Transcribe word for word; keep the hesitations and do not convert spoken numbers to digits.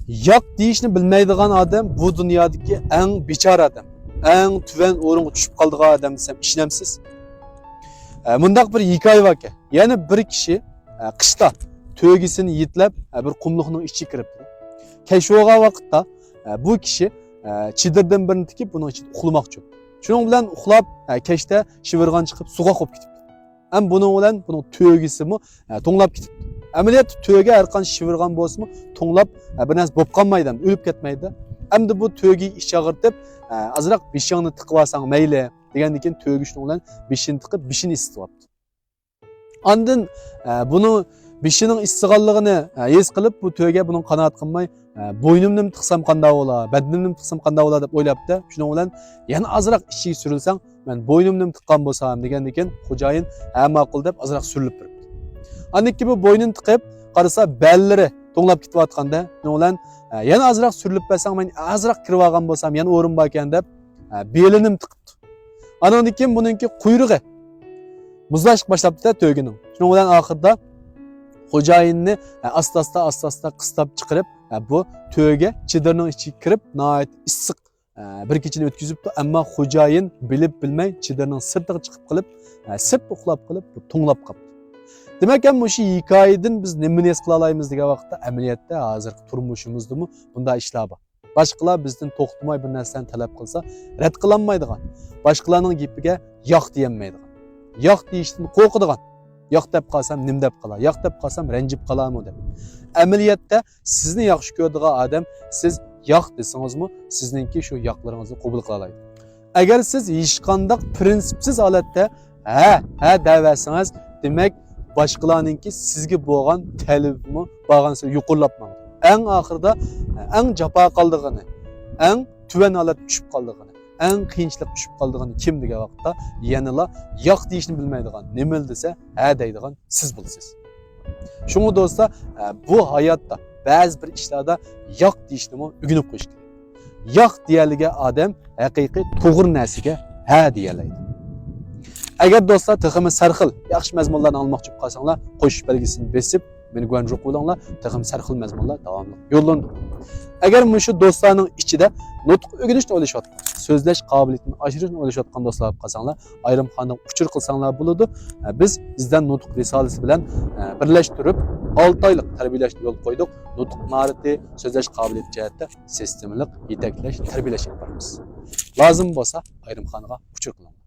ياق دېيىشنى بىلمەيدىغان ئادەم بۇ دۇنيادىكى ئەڭ بىچارە ئادەم، ئەڭ تۆۋەن ئورۇنغا چۈشۈپ قالىدىغان ئادەم دېسەم ئىشىنەمسىز؟ ئە، مۇنداق بىر ھېكايە باركەن. يەنە بىر كىشى، ئە، قىشتا تۆگىسىنى يېتىلەپ، ئە، بىر قۇملۇقنىڭ ئىچىگە كىرىپتۇ. كەچ بولغان ۋاقىتتا، ئە، بۇ كىشى، ئە، چېدىردىن بىرنى تىكىپ، بۇنىڭ ئىچىدە ئۇخلىماقچى بوپتۇ. شۇنىڭ بىلەن ئۇخلاپ، ئە، كەچتە شىۋىرغان چىقىپ سۇغا قوپۇپ كېتىپتۇ. ھەم بۇنىڭ بىلەن بۇنىڭ تۆگىسىمۇ، ئە، توڭلاپ كېتىپتۇ. ئەمەلىيەتتە تۆگە ھەرقانچە شىۋىرغان بولسىمۇ، توڭلاپ، ئە، بىر نەرسە بولۇپ قالمايدۇ، ئۆلۈپ كەتمەيدۇ. ئەمدى بۇ تۆگە ئىچ ئاغرىتىپ، ئە، ئازراق بېشىڭنى تىقىۋالساڭ مەيلى، دېگەندىن كېيىن تۆگە شۇنىڭ بىلەن بېشىنى تىقىپ، بېشىنى ئىسسىتىۋاپتۇ. ئاندىن، ئە، بۇنىڭ بېشىنىڭ ئىسسىغانلىقىنى، ئە، ھېس قىلىپ، بۇ تۆگە بۇنىڭ قانائەت قىلماي، ئە، بوينۇمنىمۇ تىقسام قانداق بولا، بەدىنىمنىمۇ تىقسام قانداق بولا دەپ ئويلاپتۇ. شۇنىڭ بىلەن يەنە ئازراق ئىچىگە سۈرۈلسەڭ، مەن بوينۇمنىمۇ تىققان بولسام دېگەندىن كېيىن خوجايىن، ھە، ماقۇل دەپ ئازراق سۈرۈلۈپ بېرىپتۇ. ئاندىن كېيىن بۇ بوينىنى تىقىپ قارىسا، بەللىرى توڭلاپ كېتىۋاتقاندا، شۇنىڭ بىلەن، ئە، يەنە ئازراق سۈرۈلۈپ بەرسەڭ، مەن ئازراق كىرىۋالغان بولسام يەنە ئورۇن باركەن دەپ، ئە، بېلىنىمۇ تىقىپتۇ. ئانىڭدىن كېيىن بۇنىڭكى قۇيرۇقى مۇزلاشقا باشلاپتۇ-دە تۆگىنىڭ. شۇنىڭ بىلەن ئاخىرىدا خوجايىننى، ئە، ئاستا-ئاستا، ئاستا-ئاستا قىستاپ چىقىرىپ، ئە، بۇ تۆگە چېدىرنىڭ ئىچىگە كىرىپ، ناھايىتى ئىسسىق، ئە، بىر كېچىنى ئۆتكۈزۈپتۇ. ئەمما خوجايىن بىلىپ بىلمەي چېدىرنىڭ سىرتىغا چىقىپ قېلىپ، ئە، سىرتتا ئۇخلاپ قېلىپ، بۇ توڭلاپ قاپتۇ. دېمەك، ھەم مۇشۇ ھېكايىدىن بىز نېمىنى ھېس قىلالايمىز دېگەن ۋاقىتتا، ئەمەلىيەتتە ھازىرقى تۇرمۇشىمىزدىمۇ بۇنداق ئىشلار بار. باشقىلار بىزدىن توختىماي بىر نەرسىلەرنى تەلەپ قىلسا، رەت قىلالمايدىغان، باشقىلارنىڭ گېپىگە ياق دېيەلمەيدىغان، ياق دېيىشتىن قورقىدىغان، ياق دەپ قالسام نېمە دەپ قالار، ياق دەپ قالسام رەنجىپ قالارمۇ دەپ. ئەمەلىيەتتە سىزنى ياخشى كۆرىدىغان ئادەم سىز ياق دېسىڭىزمۇ سىزنىڭكى شۇ ياقلىرىڭىزنى قوبۇل قىلالايدۇ. ئەگەر سىز ھېچقانداق پىرىنسىپسىز ھالەتتە ھە، ھە دەۋەرسىڭىز، دېمەك، باشقىلارنىڭكى سىزگە بولغان تەلىپىمۇ بارغانسېرى يۇقىرىلاپ ماڭىدۇ. ئەڭ ئاخىرىدا، ئەڭ جاپا قالدىغىنى، ئەڭ تۆۋەن ھالەتكە چۈشۈپ قالدىغىنى، ئەڭ قىيىنچىلىققا چۈشۈپ قالدىغىنى كىم دېگەن ۋاقىتتا، يەنىلا ياق دېيىشنى بىلمەيدىغان، نېمىلا دېسە، ھە دەيدىغان سىز بولىسىز. شۇڭا دوستلار، بۇ ھاياتتا بەزى بىر ئىشلاردا ياق دېيىشنىمۇ ئۆگىنىپ قويۇش كېرەك. ياق دېيەلىگەن ئادەم ھەقىقىي توغرا نەرسىگە ھە دېيەلەيدۇ. ئەگەر دوستلار تېخىمۇ سەرخىل ياخشى مەزمۇنلارنى ئاڭلىماقچى بولۇپ قالساڭلار، قوشۇش بەلگىسىنى بېسىپ، مېنى گۇەنجۇ قىلىۋېلىڭلار، تېخىمۇ سەرخىل مەزمۇنلار داۋاملىق يوللىنىدۇ. ئەگەر مۇشۇ دوستلارنىڭ ئىچىدە نۇتۇق ئۆگىنىشنى ئويلىشىۋاتقان، سۆزلەش قابىلىيىتىنى ئاشۇرۇشنى ئويلىشىۋاتقان دوستلار بولۇپ قالساڭلار، ئايرىم خانىغا ئۇچۇر قىلساڭلار بولىدۇ. بىز ئىزدەن نۇتۇق رىسالىسى بىلەن بىرلەشتۈرۈپ، ئالتە ئايلىق تەربىيەلەشنى يولغا قويدۇق. نۇتۇق ماھارىتى، سۆزلەش قابىلىيىتى جەھەتتە سىستېمىلىق يېتەكلەش، تەربىيەلەش ئېلىپ بارىمىز. لازىم بولسا ئايرىم خانىغا ئۇچۇر قىلىڭلار.